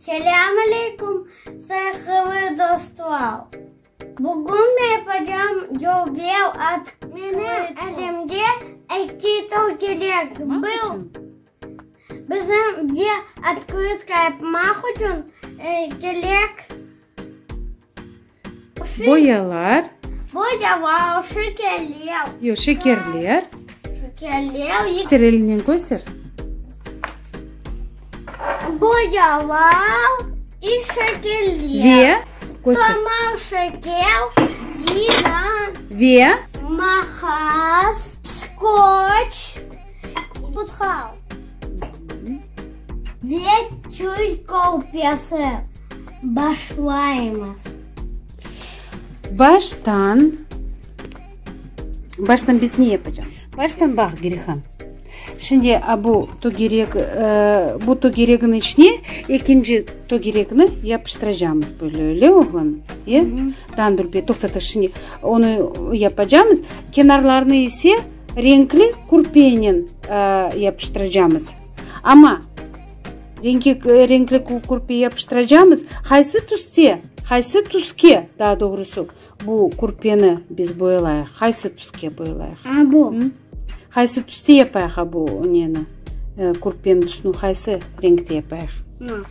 Selâm aleyküm, sayğılı dostlar! Bugün men yapacağım cöbel at. Menim elimde eki tögerek. Bir bizim ve otkrıtka yapmaq içün kerek. Boyalar. Boyalar, şekerler. Yoq, şekerler. Şekerler. Köster, elinen köster. Boyalar i şekerler. Ve, köster. Tamam şeker, lira. Ve. Maqas, skotç, tutkal. Ve tüy körpesi. Başlaymız. Baştan, baştan biz ne yapacağımız? Baştan baq, Girihan. Şimdi a bu tögerek, bu tögeregin içine ekinci tögerekni yapıştıracağımız böyle, öyle oğlum? E? Dandulbe, toqta, şimdi onı yapacağımız. Kenarlarını ise renkli kürpenen yapıştıracağımız. Amma Renkli kürpe yapıştıracamız. Qaysı tüste, qaysı tüske, daa doğrusu, bu kürpeni biz boyalayıq? Qaysı tüske boyalayıq? A, bu. Qaysı tüste yapayıq, a, bu neni, kürpeniñ tüsüni qaysı renkte yapayıq? Nasıl?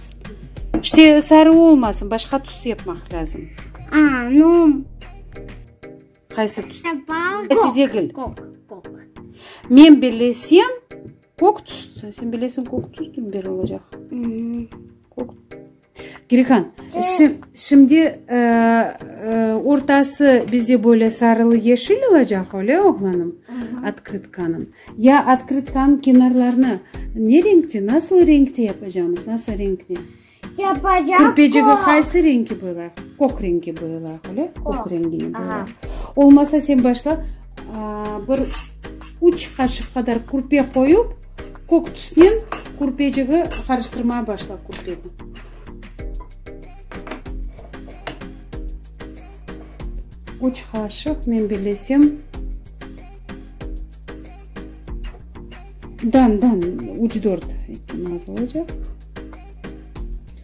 İşte, sarı olmasın, başqa tüs yapmaq lâzim. A, nu. Qaysı tüs? Kök, degil. Kök, kök. Men bilesem, kök tüs. Sen bilesiñ, kök tüs dülber olacaq. Kök. Girihan, şimdi ortası bizde böyle sarılı-yeşil olacaq, öyle, oğlanım, otkrıtkanıñ? Ya otkrıtkanıñ kenarlarını ne renkte, nasıl renkte yapacağımız, nasıl renkte? Yapacaq Kürpecigi kök. qaysı renkke boylayıq? Kök renkke boylayıq, öyle? Kök Kök. rengine Aha. boylayıq. Olmasa sen başla, bir üç qaşıq qadar kürpe qoyup, kök tüsnen kürpecigi qarıştırmağa başla kürpeni. Üç qaşıq, men bilesem, dan, dan, üç, dört az olacaq.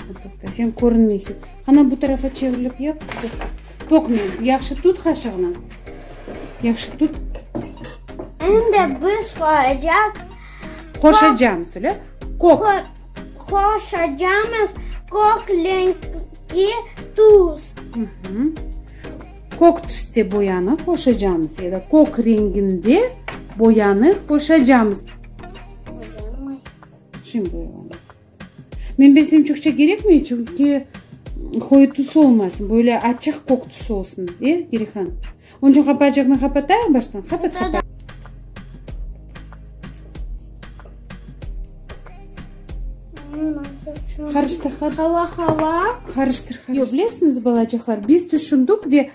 Toqta, sen körünmeysiñ. Qana, bu tarafa çevirilip yap. Toqme, yahşı tut qaşığını. Yahşı tut. Endi biz qoyacaq. Qoşacamız, öyle? Kök. Qoşacamız kök renkli tüs. Kök tüste boyanı qoşacamız ya da kök renginde boyanı qoşacamız. Şimdi boyalanır. Men bilsem, çoqça kerekmey, çünki qoyu tüs olmasın, böyle açıq kök tüs olsun, e, Girihan? Onıñ içün qapacığını qapatayıq baştan? Qapat, qapat. Qarıştır, qarıştır. Hava, hava. Qarıştır, qarıştır. Yoq, bilesiñiz, balacıqlar, biz tüşündik ve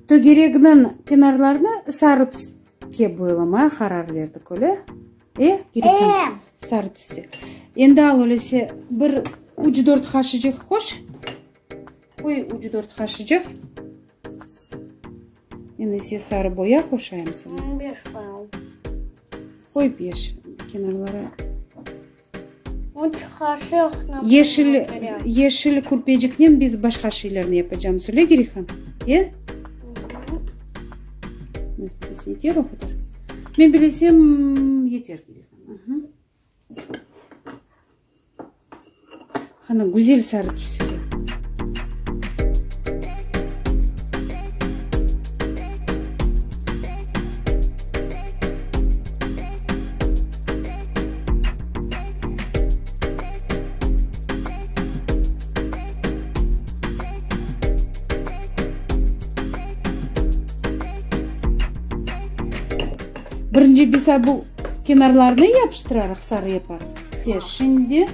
tögereginiñ kenarlarını sarı tüske boyalamağa qarar berdik, öyle? E, Girihan? Sarı tüste. Endi al, öylese, bir üç-dört qaşıcıq qoş. Qoy üç-dört qaşıcıq. Men ise sarı boya qoşayım sana. Beş qoyalım. Qoy beş kenarlara. Üç qaşıq. Yeşil, yeşil kürpeciknen biz başqa şeylerni yapacağımız, öyle, Girihan? E? Yeter o qadar. Men bilesem, yeter, Girihan. Qana, güzel sarı tüs. Birinci biz bu kenarlarını yapıştırarıq, sarı yaparıq. Şimdi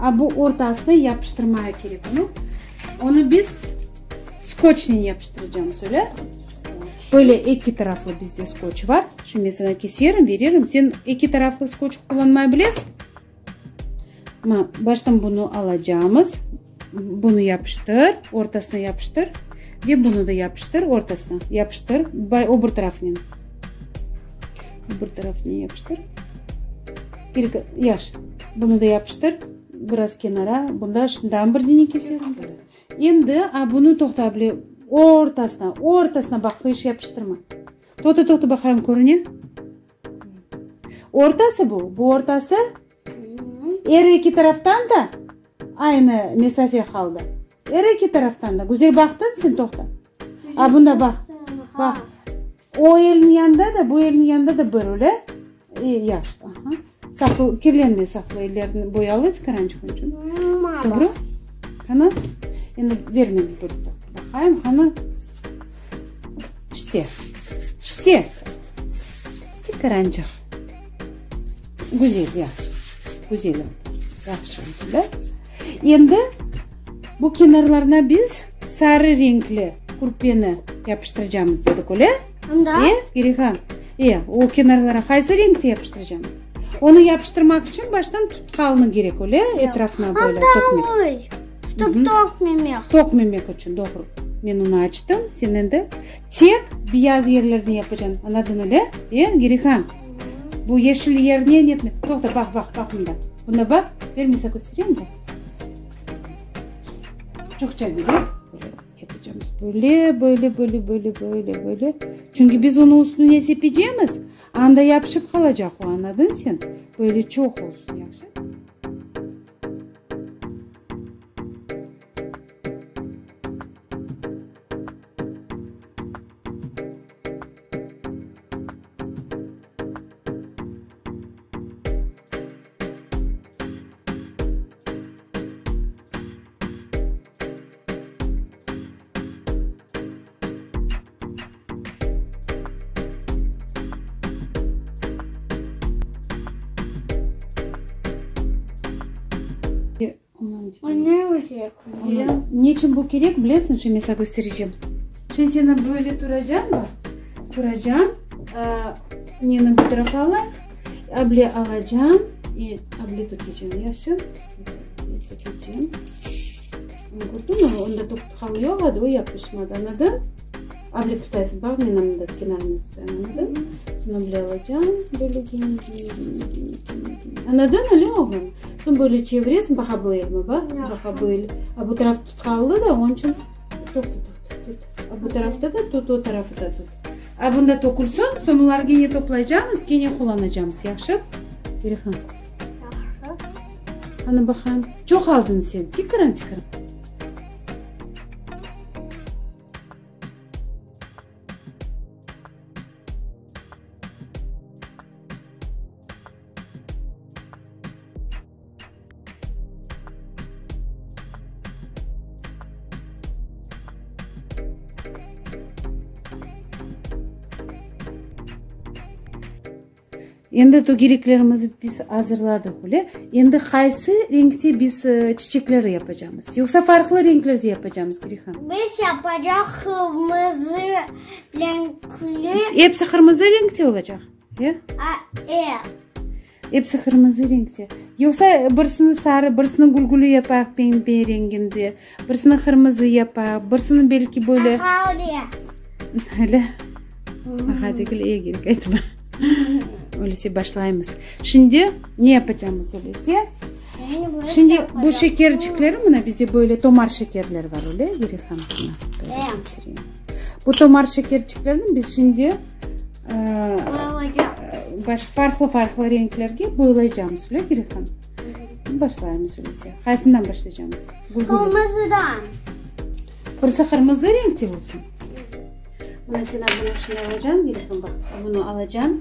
a bu ortasını yapıştırmaya kerek onı. Onı biz skotçnen yapıştıracağımız, öyle? Böyle eki taraflı bizde skotç var. Şimdi men sana keserim, veririm. Sen eki taraflı skotç qullanmay bilesiñ? Ma, baştan bunı alacağımız. Bunı yapıştır, ortasına yapıştır. Ve bunı da yapıştır, ortasına yapıştır. O bir tarafınen. O bir tarafınen yapıştır. Yahşı. Bunı da yapıştır. Biraz kenara. Bunda şundan bir dene keserim. Endi, a bunı toqta bile, ortasına, ortasına baq, hiç yapıştırma. Toqta, toqta, baqayım, körüne? Ortası bu, bu ortası. Er eki taraftan da aynı mesafe qaldı. Er eki taraftan da. Güzel baqtın sen, toqta. A bunda baq, baq. O elniñ yanında da, bu elniñ yanında da bir, öyle? E, yahşı, aha. Saqlı, kirlenme, saqlı ellerini boyalı tikarançıq içün. Doğru? Qani? Endi ver men bir baqayım, qani? İşte, işte. Tikarançıq. Güzel, yahşı. Güzel oldı. Yahşı oldı, da? Endi bu kenarlarına biz sarı renkli kurpeni yapıştıracağımız dedik, öyle? Da. E, Girihan? E, o kenarlara qaysı renkte yapıştıracağımız? Onı yapıştırmaq içün baştan tutqalnı kerek, öyle? Etrafına böyle tökmek. Anda Ştob tökmemek. Tökmemek içün, doğru. Men onı açtım, sen endi tek beyaz yerlerni yapacañ. Añladın, öyle? E, Girihan? Bu yeşil yerine netme. Toqta, baq, baq, baq mında. Bunda baq. Ber, men saña köstereyim de. Çoqça kerek. Böyle yapacağımız. Böyle, böyle, böyle, böyle, böyle, böyle. Çünki biz onı üstüne sepeceğimiz, anda yapışıp qalacaq o, añladın sen? Böyle çoq olsun, yahşı? Neçün bu kerek, bilesiñ, şimdi men saña kösterecem. Şimdi seni böyle turacam, baq, turacam, neni bu tarafa alayıq, able alacam, e, able tökecem, yahşı, tökecem. Kördiñmi, onda toqtağan yoq edi, o yapışmadı, añladın? Able tutaysıñ, baq, men anda kenarını tutayım, añladın? Soñ able alacam, böyle kene, kene, kene, kene, kene, kene. Añladın, öyle oğlum? Soñ böyle çeviresiñ, baqa bu elime, baq, baqa bu el. A bu taraf tutqanlı da, onıñ içün toqta, toqta, tut. A bu tarafta da tut, o tarafı da tut. A bunda tökülsin, soñ bunları kene toplaycamız, kene qullanacamız, yahşı? Perihan. Yahşı. Qani baqayım. Çoq aldıñ sen, tikaran, tikaran. Endi tögereklerimizni biz azırladıq, öyle? Endi qaysı renkte biz çiçekleri yapacamız? Yoqsa farqlı renklerde yapacamız, Girihan? Biz yapacaq qırmızı renkli. Episi qırmızı renkte olacaq, e? E. Episi qırmızı renkte. Yoqsa birisini sarı, birisini gülgülü yapayıq pembe renginde, birisini qırmızı yapayıq, birisini belki böyle. Aha, öyle. Öyle. Aha degil, e kerek aytma. Öylese başlaymız. Şimdi ne yapacağımız öylese? Şimdi bu şekercikleri mına bizde böyle tomar şekerler var öyle, Girihan? Mına, Bu tomar şekerciklerini biz şimdi Baş farqlı-farqlı renklerge boylaycamız, öyle, Girihan? Başlaymız öylese. Qaysından başlaycamız? Qırmızıdan. Birisi qırmızı renkte olsun. Mına sen bunı şunı alacañ, Girihan, baq, bunı alacañ,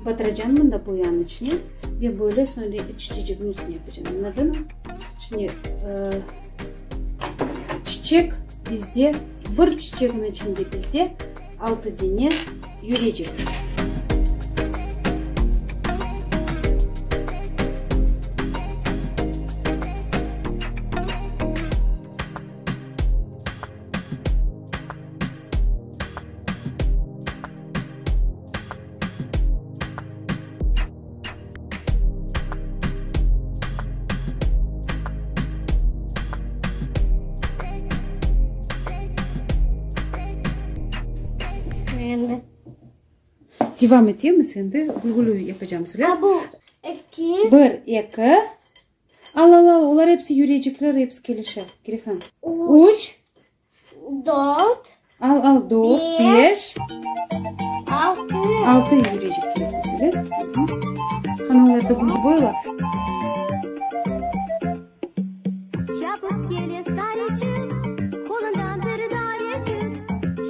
batıracañ mında boyanıñ içine ve böyle soñra çiçecikniñ üstüne yapacañ. Añladıñmı? Şimdi çiçek bizde, bir çiçekniñ içinde bizde altı dene yürecek. Devam etemiz endi, gülgülü yapacağımız, öyle? A bu eki. Bir, eki. Al, al, al, olar episi yürecikler, episi kelişe. Kirihan. Üç. Dört. Al, al, dört, beş. Altı. Altı yürecik kerek bizge, öyle? Qana, olar da bunı boyla. Çapıp kele sareçik, qolunda bir dareçik.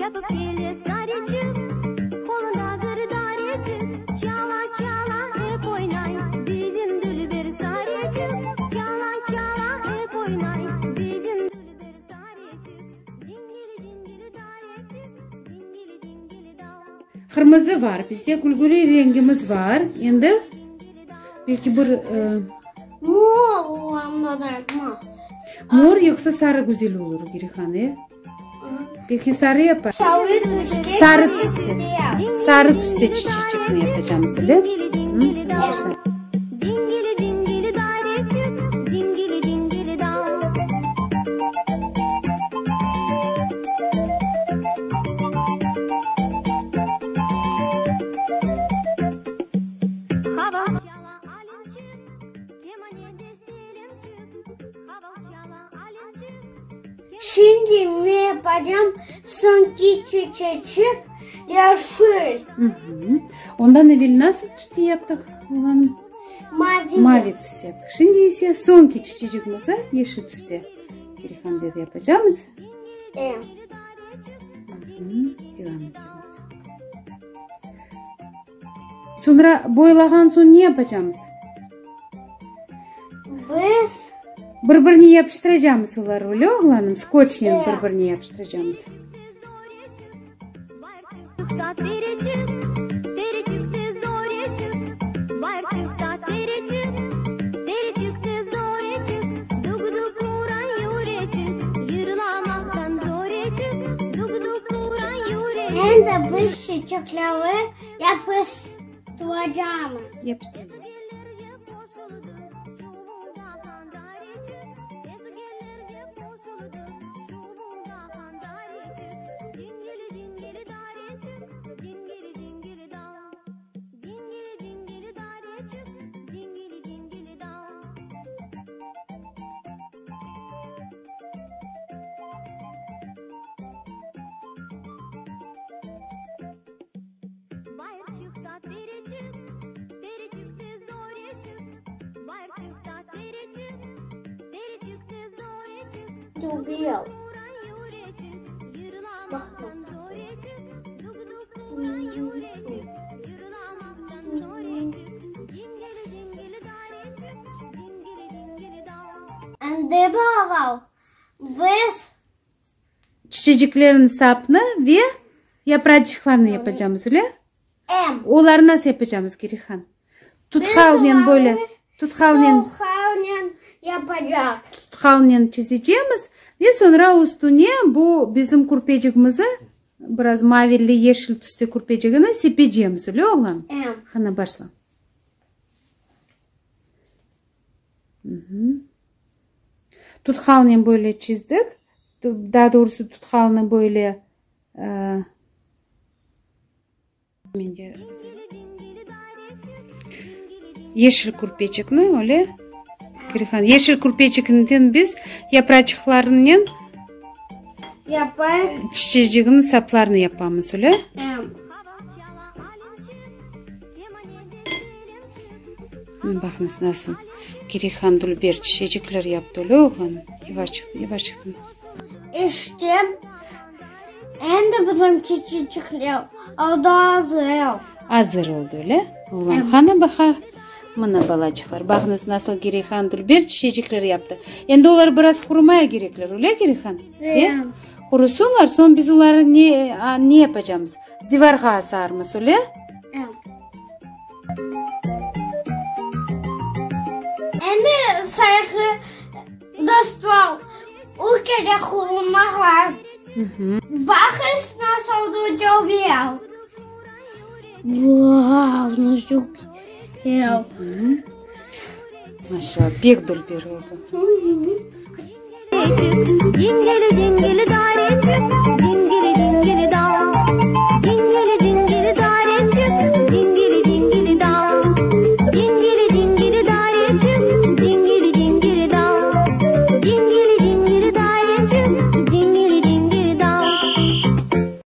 Çapıp kele sareçik, qolunda bir dareçik. Çala, çala ep oynay bizim dülber sareçik. Çala, çala ep oynay bizim dülber sareçik. Dingili, dingili dareçik, dingili, dingili dav. Qırmızı var bizde, gülgüli rengimiz var. Endi belki bir Mor olanlar mor. Mor yoqsa sarı güzel olur, Girihan, e? Belki sarı yapar. Sarı tüste. Sarı tüste. Sarı tüste çiçekni yapacağımız, öyle? Dingili dingili dareçik, dingili dingili dav. Qaval çala Alimçik, kemanede Selimçik. Qaval çala Alimçik. Şimdi ne yapacağım? Soñki çiçeçik yeşil. Ondan evel nasıl tüste yaptıq, oğlanım? Mavi. Mavi tüste yaptıq. Şimdi ise soñki çiçecigimizi yeşil tüste Kerihan dedi yapacağımız. Evet. Devam etemiz. Soñra boylağan soñ ne yapacağımız? Biz Bir-birine yapıştıracağımız olar, öyle oğlanım? Skotçnen bir-birine yapıştıracağımız. Endi biz çiçekleri yapıştıracağımız. Yapıştıracağımız. Bayırçıqta tereçik, tereçikte zoreçik. Bayırçıqta tereçik, tereçikte zoreçik. Tübel. Endi balalar, biz Çiçeciklerniñ sapını ve yapraçıqlarını yapacağımız, öyle? Em. Olarnı nasıl yapacağımız, Kerihan? Tutqalnen böyle, tutqalnen. Tutqalnen yapacaq. Tutqalnen çizeceğimiz ve soñra üstüne bu bizim kürpecigimizi, biraz mavili yeşil tüste kürpecigini sepeceğimiz, öyle oğlan? Em. Qana, başla. Tutqalnen böyle çizdik. Daa doğrusı tutqalnı böyle yeşil kürpeçikni öyle Kirihan, yeşil kürpeçikten biz yapraçıqlarınen çiçeciginiñ saplarını yapamız, öyle? Baqıñız, nasıl Kirihan dülber çiçecikler yaptı, öyle, oğlan? Yavaşçıqtan, yavaşçıqtan. İşte, endi bizim çiçecikler oldı azır. Azır oldı, öyle, oğlan? Qani, baqa, mına, balaçıqlar, baqıñız, nasıl Kirihan dülber çiçecikler yaptı. Endi olar biraz qurumaya kerekler, öyle, Kirihan? E. Qurusınlar, soñ biz olarnı ne, ne yapacamız? Divarğa asarmız, öyle? E. Endi sayğılı dostlar, o kere qurmağa. Baqıñız, nasıl dülber. Vau, nasıl güzel. Maşallah, pek dülber oldı. Dingili dingili.